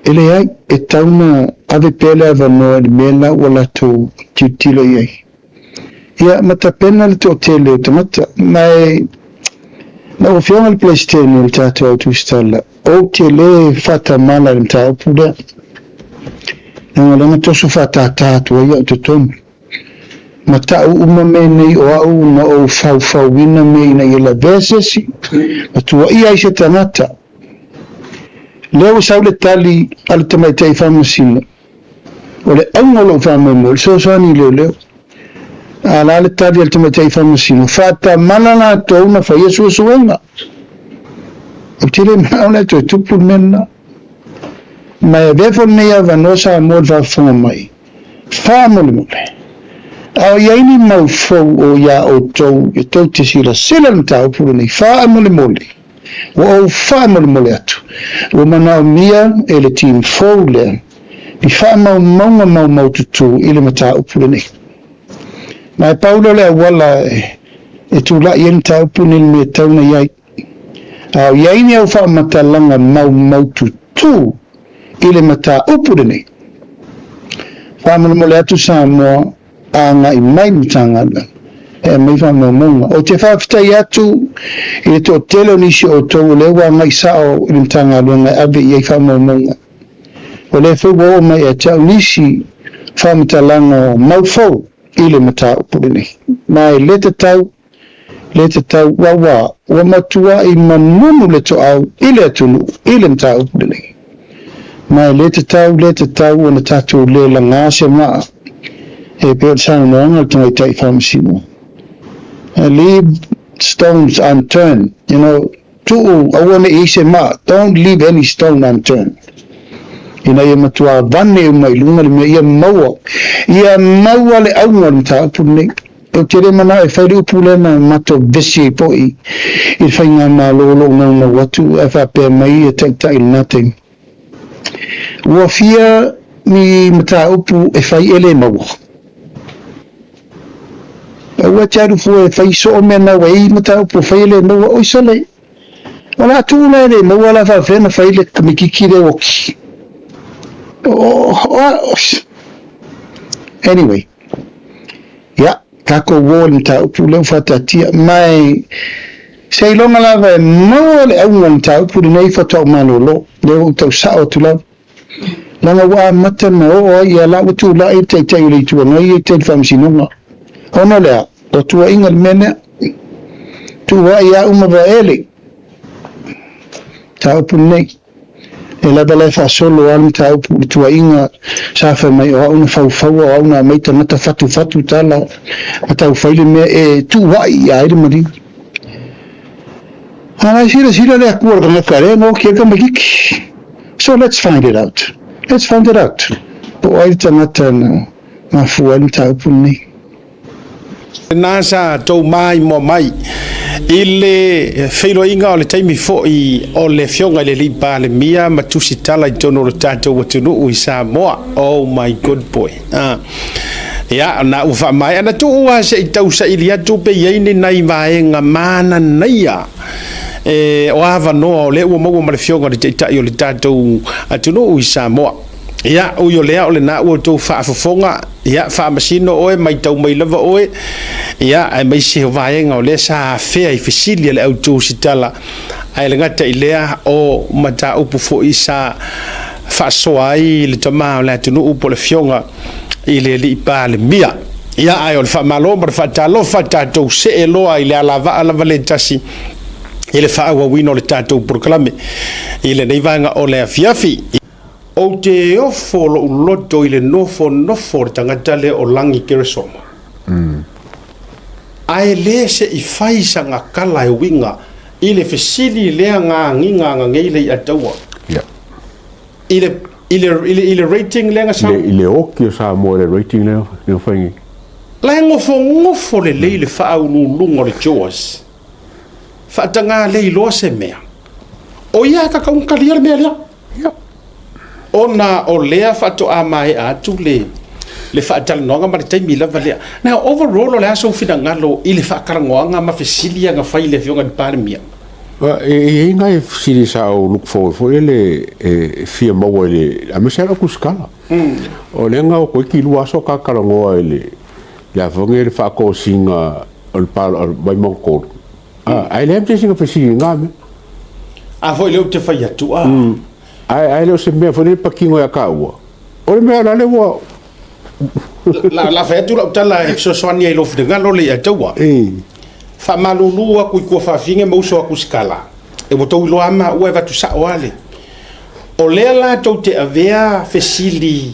[SPEAKER 4] E leai, e tatau ona ave pea le avanoa i le mea la ua latou tilotilo i ai. Ia, ma tapena le toatele o tagata. Ma e, lau Afioga i le Peresetene o le tatou Au Tusitala, ou te le faatamala i le mataupu lea, leaga o lea na toso faatātā atu ai au i totonu. Ma ta'u uma mea nei o au na ou faufauina mea ina ia lavea se isi, ma tuuaia ai se tagata. Lea ua sau le tali a le tamaitai faamasino, O le auga o lou faamoemoe, o le fesoasoani i leoleo. A la le tali a le tamaitai faamasino, faatamala latou na faia suesuega. Ou te le manao la e toe tupu le mea lena. Ma e avea foi lenei avanoa Samoa i le faafofoga mai, faamolemole, a o i ai ni mau fou o iā outou e tou te silasila i le mataupu lenei, faamolemole, Ua ou faamolemole atu, ua manaomia e le team fou lea ni faamaumauga maumaututu i le mataupu lenei. Ma e pau lea o le auala e tulai ai le mataupu lenei i le mea e tatau ona i ai. A o i ai ni au faamatalaga maumaututu i le mataupu lenei, faamolemole atu Samoa, agai mai le Matagaluega e aumai faamaumauga. Ou te faafetai atu i le toatele o nisi o outou o lea ua agai sao i le Matagaluega e ave i ai faamaumauga. O lea foi ua oo mai ia te au nisi faamatalaga o mau fou i le mataupu lenei. Ma e le tatau, le tatau, aua ua matuai manunu le toau i le atunuu i le mataupu lenei. Ma e le tatau, le tatau ona tatou le laga se maa e pei o le saunoaga a le tamaitai faamasino. Leave stones unturned, you know, tuu aua ne i ai se maa, don't leave any stone unturned. Ina ia matua vane uma i luga le mea, ia maua, ia maua le auga o le mataupu lenei. Ou te le manao e fai le upu lea na matou vesi ai foi i le faigamalo o lo o naunau atu ae faapea mai ia taitai i lena taimi. Ua fia ni mataupu e fai e le maua. Aua e te alu fua e fai soo mea na ua i ai mataupu e fai e le maua. Oi sole, o le a tuu la e le maua la faapefea ona fai le kamikiki lea ua oki. Anyway. Ia, tatou uo i le mataupu lea ua faataatia. Ma e seiloga lava e maua le auga o le mataupu lenei faatoa ou malolo, lea ua ou tau sao atu lava. Leaga ua amata ona oo ai, ia la ua tulai le Taitai o le Itu Agai ia i tai i le Faamasinoga. Ona o le a? O tuuaiga i le mea lea. Tuuai au ma Vaele, mataupu lenei. E lava la e faasolo lava le mataupu i le tuuaiga sa fai mai o au na faufaua, o au na aumai tagata fatufatu tala ma tau fai le mea e tuuai ia ai le maliu. A la e silasila le Atua i le tagata lea na oti ai le tamaititi. So let's find it out. Let's find it out. Po o ai le tagata na mafua ai le mataupu lenei.
[SPEAKER 1] Lena sa tou maimoa mai i le feiloaiga o le taimi foi o le Afioga i le Alii Palemia ma tusitala i totonu o le tatou atunuu i Samoa. Oh my good boy. Ah. Ia, na ua faamaea na tuu lava se i tau saili atu pe i ai ni nai vaega mananaia e, o avanoa o lea ua maua ma le Afioga i le Taitai o le tatou atunuu i Samoa. Ia, ui o lea o lena ua outou faafofoga, ia, faamasino oe, maitau mai lava oe, ia, aemaise o vaega o lea sa afea i fesili a le au tusitala, ae le gata i lea, o mataupu foi sa faasoa ai le tama o le atunuu po o le Afioga i le Alii Palemia. Ia, ae o le faamalo ma le faatalofa, tatou see loa i le alavaa lava le tasi i le faaauauina o le tatou polokalame i lenei vaega o le afiafi. Ou te ofo lou loto i le nofonofo o le tagata lea o Lagi Keresoma. Ae le se i fai sana tala e uiga i le fesili lea na agiga ananei le Iataua. I le, i le, i le, i le rating lea na sau.
[SPEAKER 2] I le oki o Samoa i le rating lea na fai nei.
[SPEAKER 1] La e nofonofo lelei le faauluuluga o le JAWS. Faataga le iloa se mea. O ia e tatau ona talia le mea lea.
[SPEAKER 2] Ia.
[SPEAKER 1] Ona o lea faatoa maea atu le le faatalanoaga ma le taimi lava lea. Now, overall, o le a sou finagalo i le faatalanoaga ma fesili ia na fai i le Afioga i le Palemia?
[SPEAKER 2] E i ai nai fesili sa ou look forward foi lele e fia maua i le, aemaise lava lau tusitala. O lea na toeitiiti 2 aso ta talanoa i le le a foi nei le faatosina o le Vaimauga 3. Ae leai ma se isi na fesili i lena mea.
[SPEAKER 1] A foi lea ou te fai atu, a.
[SPEAKER 2] Ae le o se mea foi lele patino ia taua. O le mea la lea ua.
[SPEAKER 1] La fai atu lau tala e fesoasoani ai i lou finagalo le Iataua. Faamalulu atu i tuafafine ma uso a tusitala, e ua tou iloa lava maua e avatu sao lava le. O lea la tou te avea fesili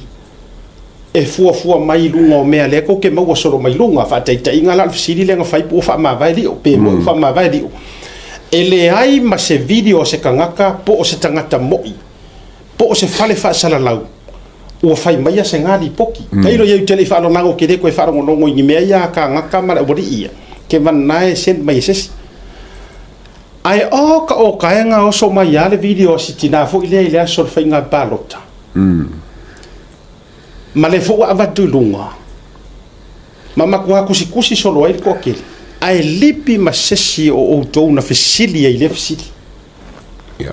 [SPEAKER 1] e fuafua mai i luga o mea lea tou te maua solo mai luga. Faataitaiga la o le fesili lea na fai po ua faamavae lio, pe moni ua faamavae lio. E leai ma se video a se tagata po o se tagata moi po o se fale faasalalau ua fai maia se ga lipoti. Tailo ia ou te le i faalogologo, ou te le toe faalogologo i ni mea ia a kānaka ma le aualii ia, ke vanna e send mai e se isi. Ae o ka okaega oso mai lava le video a si tinā foi lea i le aso o le faiga palota. Ma le foi ua avatu i luga, ma matua tusitusi solo ai le toatele, ae lipi ma sesi o outou na fesili ai i lea fesili.
[SPEAKER 2] Ia,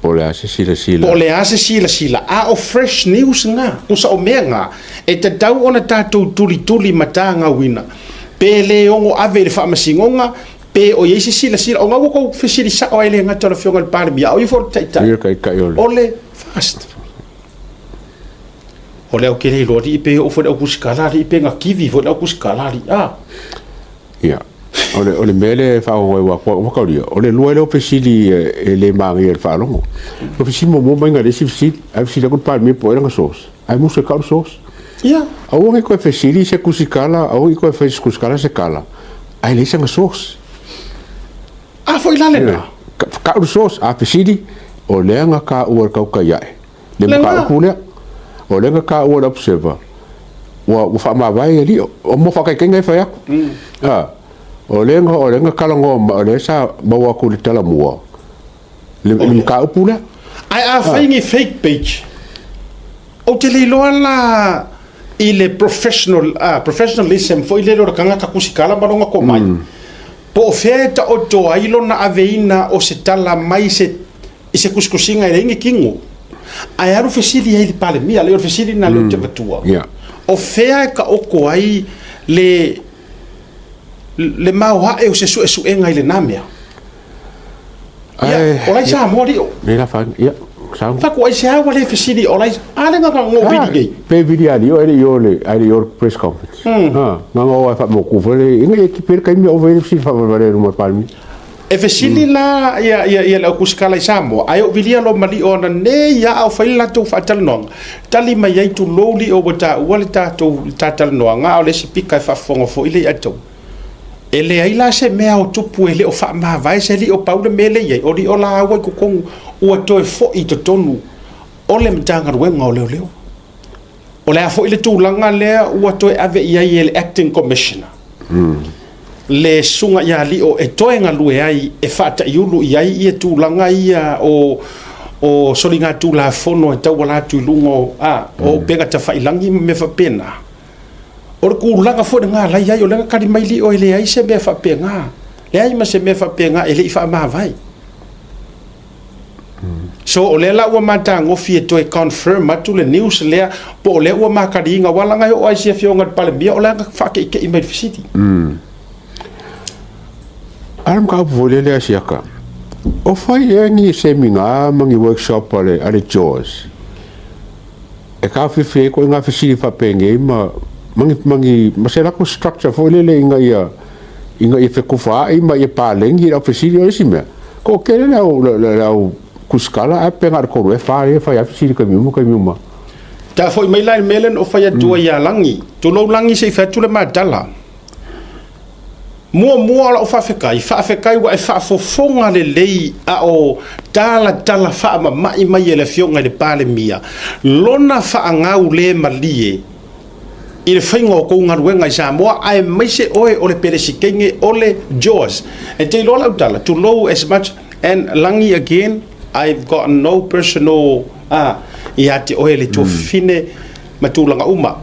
[SPEAKER 2] po o le a se silasila.
[SPEAKER 1] Po o le a se silasila, a o fresh news na, tusa o mea na, e tatau ona tatou tulituli ma tagauina, pe le ono ave i le faamasinoga, pe o i ai se silasila, ona ua tou fesili sao ai e le gata o le Afioga i le Palemia, a o ia foi o le Taitai,
[SPEAKER 2] Ia, le Taitai o le.
[SPEAKER 1] O le FAST. O le au ke le iloa alii pe oo foi le au kusikala alii pe na kivi foi le au kusikala alii a.
[SPEAKER 2] Ia, o le, o le mea lea e faagogo ai ua ua taulia, o le lua lea o fesili e le magia i le faalogo. O fesili muamua mai na le isi fesili, ae fesili atu le Palemia po o ai lana source. Ae musu e kau le source.
[SPEAKER 1] Ia.
[SPEAKER 2] Aua ne i toe fesili se tusitala, aua ne i toe fai se tusitala se tala, ae leai sana source.
[SPEAKER 1] A foi la lena.
[SPEAKER 2] Kau le source, a fesili, o lea na taua e le tautai ae le mataupu lea. O lea na taua e le observer, ua faamavae alii, o mo faataitaiga e fai atu. O lea na talanoa mai, o lea sa maua atu i le talamua, le mataupu lea.
[SPEAKER 1] Ae a fai ni fake page, ou te le iloa la i le professional, professionalism foi lele o le tagata tusitala ma lona tomai, po o fea e taoto ai lona aveina o se tala mai se, i se tusitusiga e leai ni tino. Ae alu fesili ai i le Palemia, lea o le fesili lena lea ou te avatua. O fea e taoto ai le, le maoae o se suesuega i lena mea? Ia, o lai Samoa lio.
[SPEAKER 2] Nei la fa, ia,
[SPEAKER 1] sao. Fa ku ai se ua le fesili o lai, a le nga ngo vili nei.
[SPEAKER 2] Pe vili ali o ele i le ai le press conference. Ha, nga ngo ai fa mo ku fo le inga e ki pe kai mi o vele fesili fa vale no ma palmi.
[SPEAKER 1] E fesili la ia ia ia le au kusikala i Samoa, ai o vilia lo mali o na ne ia au fai la latou faatalanoaga. Tali mai ai tulou li o ua taua le tatou le tatalanoaga a o le isi pika e faafofoga foi le ia tou. E leai la se mea o tupu e le o faamavae se alii o pau le mea lea e i ai, o alii o laua i totonu ua toe foi i totonu o le Matagaluega o Leoleo. O le a foi le tulaga lea ua toe ave i ai e le Acting Commissioner le susuga ia Lio e toe galue ai e faataiulu i ai ia tulaga ia o o soligatulafono e tauala atu i luga o, a, o upega tafailagi ma mea faapena. O le tulaga foi lena la i ai, o lea na tali mai Lio e leai se mea faapena, leai ma se mea faapena e le i faamavae. So o lea la ua matagofie e toe confirm atu le news lea po o lea ua mataliina aua leaga e oo lava i se afioga i le Palemia o lea na faakeikei mai i le fesili.
[SPEAKER 2] A o le mataupu foi lea lea siaka, o fai ea ni seminar ma ni workshop a le, a le JAWS e taofiofia ai koe ngā fesili faapenei ma, ma ni, ma ni, ma se latou structure foi lele ina ia, ina ia fetufaai ma ia paleni lau fesili. O le isi mea, toatele le au, le, le, le au kusikala ae pe na o le tolu ea fa lea e fai ai fesili i taimi uma taimi uma.
[SPEAKER 1] Ta foi mai la i le mea lea na ou fai atu ai ia Lagi, tulou Lagi se i fai atu le ma tala. Muamua o lau faafetai, faafetai ua e faafofoga lelei a o talatala faamama'i mai e le Afioga i le Palemia lona faagau le malie i le faiga o tou galuega i Samoa aemaise oe o le Peresetene o le JAWS. E te iloa lau tala, tulou as much and Lagi again, I've got no personal ah, ia te oe le tuafafine ma tulaga uma.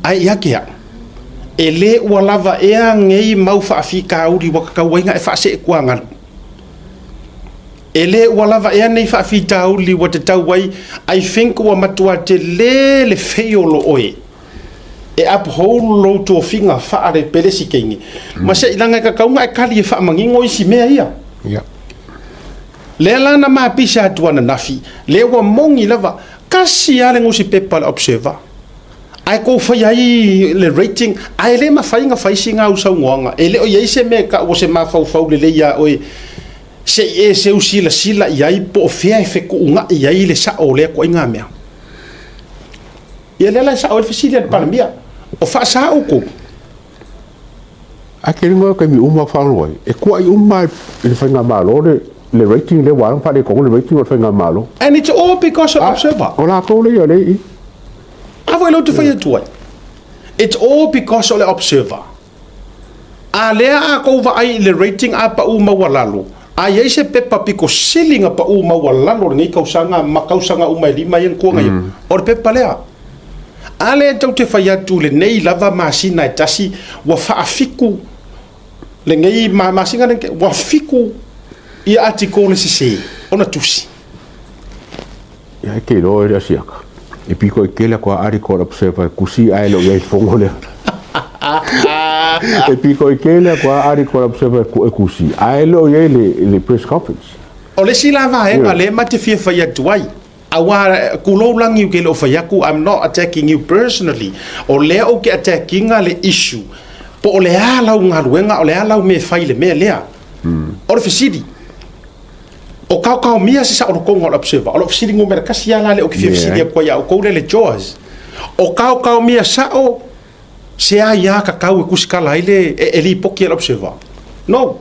[SPEAKER 1] Ae ia te au, e le ua lava ea nei mau faafitauli ua tatau ai ona e faaseekuagalu. E le ua lava ea nei faafitauli ua tatau ai, I think ua matua tele le feolo oe e uphold lou tofiga faale-Peresetene, ma seilaga e tatau ona e tali e faamanino isi mea ia.
[SPEAKER 2] Yeah.
[SPEAKER 1] Lea la na mapisa atu ananafi, lea ua moni lava, tasi lava le nusipepa a le Observer. Ae kou fai ai le rating, ae le mafai ona fai sina au saunoaga. E le o i ai se mea e tau o se mafaufau lelei ia oe se i e seu silasila i ai po o fea e fetuunai ai le sao o lea ituaiga mea. Ia lea la e sao ai le fesili a le Palemia, o faasa outou?
[SPEAKER 2] Ae tele ngā taimi uma whaango ai. E kuai uma i le whainga-malo le, le rating le wā, whaare kongo le rating o le whainga-malo.
[SPEAKER 1] And it's all because of observer.
[SPEAKER 2] O lātou le ia le i.
[SPEAKER 1] A foi lea ou te fai atu ai. It's all because o le observer. A lea a kou vaai i le rating a pau maualalo, a i ai se pepa piko sili na pau maualalo lenei kausaga ma kausaga uma e lima ia na tua nei, o le pepa lea. A lea tou te fai atu lenei lava masina e tasi ua faafiku lenei masina lenei, ua fiku ia atikole sese ona tusi.
[SPEAKER 2] Ia e te iloa e le asiaka. E piko i tele atu a article a Observer e kusi ae le o i ai fono lea. E piko i tele atu a article a Observer e kusi ae le o i ai le, le press conference.
[SPEAKER 1] O le isi la vaega lea ma te fia fai atu ai, aua kulou lagi ou ke le o fai atu, I'm not attacking you personally, o lea ou te attack ina le issue, po o le a lau galuega, o le a lau mea e fai i le mea lea. O le fesili, O kaokaomia se saolotoga o le Observer. O lou fesili numera tasi lava la lea ou te fia fesili atu ai ia outou lea le JAWS. O kaokaomia sao se aia tatau e tusitala ai le e lipoti e le Observer? No.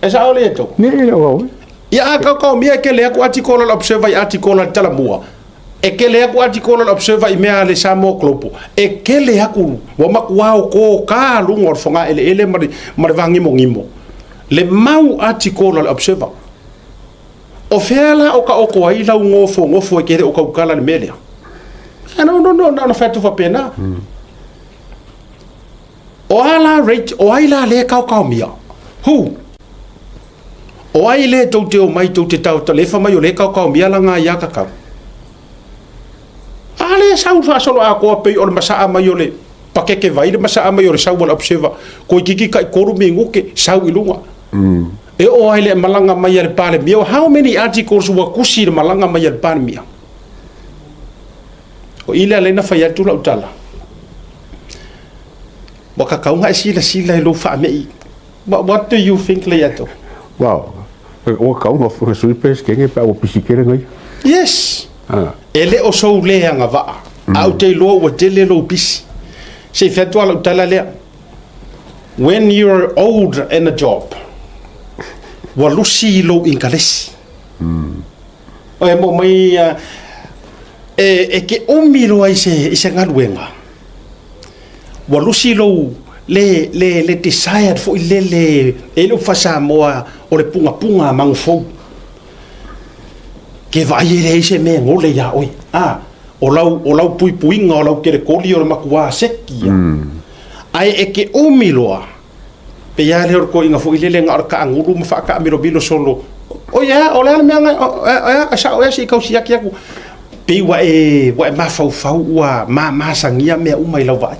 [SPEAKER 1] E sao le tou?
[SPEAKER 2] Ne e le o au.
[SPEAKER 1] Ia a kaokaomia e kele atu atikola o le Observer i atikola le Talamua. E kele atu atikola o le Observer i mea a le Samoa Global. E kele atu ua matua o kōkā luga o le fogaeleele ma le ma le vagimogimo. Le mau atikola o le Observer. O fea la o taoto ai lau nofonofo e te le o tautala le mea lea? Ah, no, no, no, na ona fai atu faapena. O a la rate, o ai la le kaokaomia? Who? O ai le tou te omai tou te tau talefa mai o le kaokaomia la ngā ia kakau? A le sau faasolo atoa pei o le masaa mai o le pakeke vai le masaa mai o le sau a le Observer, toeitiiti tai tolu minute sau i luga. E oo ai le malaga mai a le Palemia, how many articles ua tusi i le malaga mai a le Palemia? O i lea lea na fai atu lau tala. Ua tatau ona e silasila i lou faamei. What do you think, Leiato?
[SPEAKER 2] Well, ua tatau ona sui Peresetene pe a ua pisi tele nei.
[SPEAKER 1] Yes. E le o sou le agavaa, a ou te iloa ua tele lou pisi. Se i fai atu lava lau tala lea. When you're old in a job, ua lusi i lou Ingalesi. E mo mai e ke umi loa i se, i se galuega, ua lusi lou le, le, le desired foi lele e le upu Samoa o le pugapuga a magufou. Ke vaai e leai se mea e gole iā oe. A, o lau, o lau puipuiga, o lau kelekoli o le makuā seki ia. Ae e ke umi loa, pei lava lea o le toeaina foi lele na o le taagulu ma faataamilomilo solo, oi e a, o le a le mea na, e a, e sao ea se i tau siaki atu. Pei ua e, ua e mafaufau ua mamasagia mea uma i lau vaai.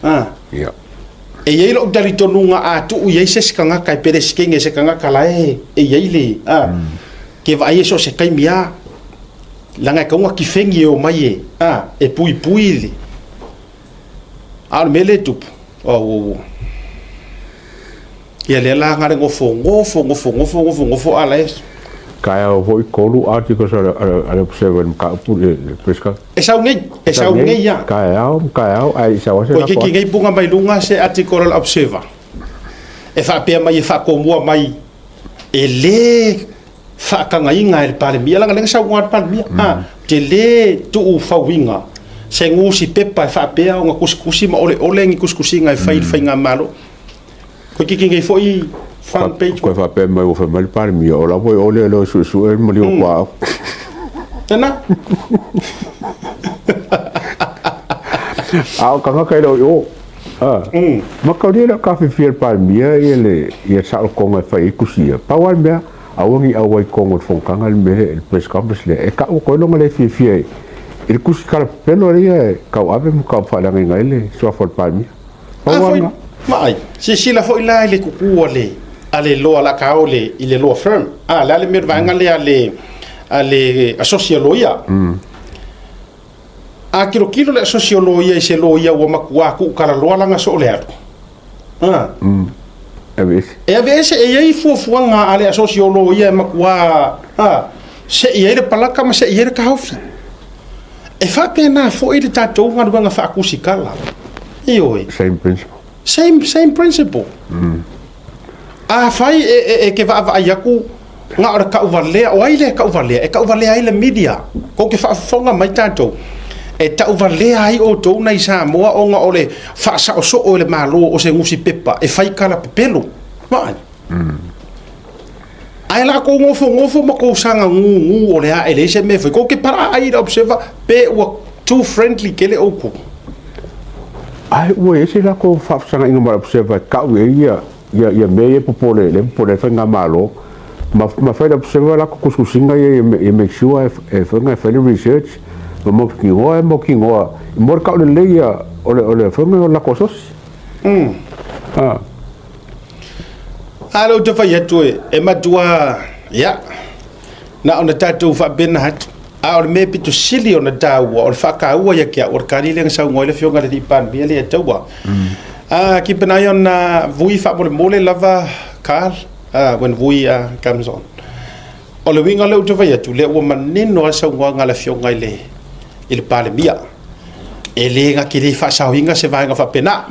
[SPEAKER 1] A.
[SPEAKER 2] Ia.
[SPEAKER 1] E i ai lou talitonuga a tuu i ai se isi tagata e Peresetene se tagata la e e i ai le a ke vaai e so o se taimi lava leaga e tatau ona tifeni e omai e a e puipui le a o le mea lea e tupu oh Ia lea la na le nofo nofo nofo nofo nofo nofo a la e
[SPEAKER 2] Taeao foi tolu articles a le, a le, a le Observer i le mataupu i le press conference.
[SPEAKER 1] E sau nei, e sau nei ia.
[SPEAKER 2] Taeao ma taeao ae i sau lava se
[SPEAKER 1] Koe
[SPEAKER 2] lako
[SPEAKER 1] kiki nei puga mai luga se article a le Observer. E faapea mai e faatomua mai e le faatagaina e le Palemia, leaga lea na saunoa le Palemia, a, te le tuufauina se nusipepa e faapea ona tusitusi ma oleole ni tusitusiga e fai i le faigamalo. Koe kiki nei foi front page.
[SPEAKER 2] Koe faapea mai ua fai mai le Palemia, o la foi o le leo suesue le maliu o kuaau.
[SPEAKER 1] Tena.
[SPEAKER 2] A o tagata e le o i o. Ma kaulia le o tafefia le Palemia ia le ia saolotoga e fai ai tusi ia. Pau lava le mea, aua ne i auai i totonu o le fonotaga le mea lea, le press conference lea, e tau atu ai lona le fiafia i le tusi talapepelo lea e tauave ma taufaaleagaina ai le suafa o le Palemia.
[SPEAKER 1] A foi, vaai, silasila foi la i le kuku a le, a le loa laka o le, i le law firm. A, le a le mea o le vaega lea a le, a le asosi a loia. A tilotilo le asosi o loia i se loia ua matua tuutalaloa lana soo le alu. A.
[SPEAKER 2] E aveese.
[SPEAKER 1] E aveese, e i ai fuafuaga a le asosi o loia e matua, a, sei ai le palaka ma sei ai le taofi. E faapena foi le tatou galuega faatusitala. Ioe.
[SPEAKER 2] Same principle.
[SPEAKER 1] Same, same principle. Afai e, e, e ke vaavaai atu na o le tauvalea, o ai lea e tauvalea? E tauvalea ai le media. Kou te faafofoga mai tatou. E tauvalea ai outou nai Samoa ona o le faasaosoo e le Malo o se nusipepa e fai tala pepelo. Vaai. Ae la kou nofonofo ma kou saga gūgū o le a e leai se mea e fai. Kou te palaaai i le Observer pe ua too friendly tele oukou.
[SPEAKER 2] Ae ua i ai se latou faafesagaiga ma le Observer e tau i ai ia, ia, ia mea ia e popole, lea e popole ai le faigamalo. Ma, ma fai le Observer latou tusitusiga ia ia, ia make sure e, e faiga e fai le research ma mautinoa e mautinoa mo le taulelei ia o le, o le faiga o le latou asosi. Ah.
[SPEAKER 1] A lea ou te fai atu e, e matua, ia, na ona tatou faapena atu. A o le mea pito sili ona taua, o le faataua ia te au, o le tali lea na saunoa ai le Afioga i le Alii Palemia lea e taua. Keep an eye on Vui faamolemole lava, Carl, when Vui comes on. O le uiga lea ou te fai atu, lea ua manino lava le saunoaga a le Afioga i le, i le Palemia. E le na te le faasaoina se vaega faapena.